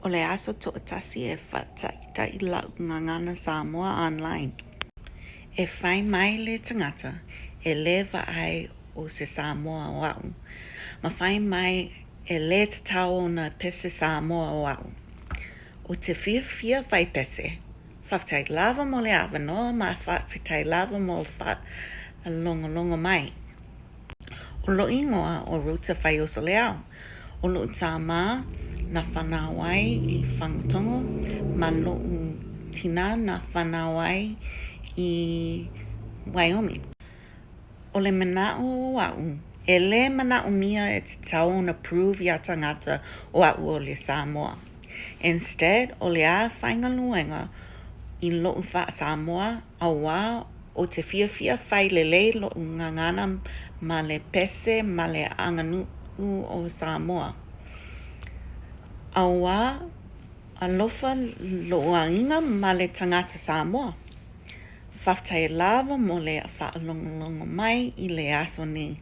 O le aso toʻatasi e faataʻitaʻi laʻu gagana Samoa online. E fai mai le tagata e lē vaai o se Samoa o aʻu, ma fai mai e lē tatau ona pese Samoa o aʻu. Ou te fiafia fai pese. Faafetai lava mo le avanoa ma faafetai lava mo le faalogologo mai. O loʻu igoa o Ruta Faioso Leao. O loʻu tāmā na whanau ai i Fagatogo ma loʻu tinā na whanau ai i Wyoming. O le manaʻo o aʻu, e lē manaʻomia e tatau ona prove iā tagata o aʻu o le Samoa. Instead, o le a faigaluega i loʻu faa-Samoa auā o te fiafia fai lelei loʻu gagana ma le pese ma le aganuʻu o Samoa. Auā alofa loʻu aiga ma le tagata Samoa. Faafetai lava mo le faalogologo mai i le aso nei.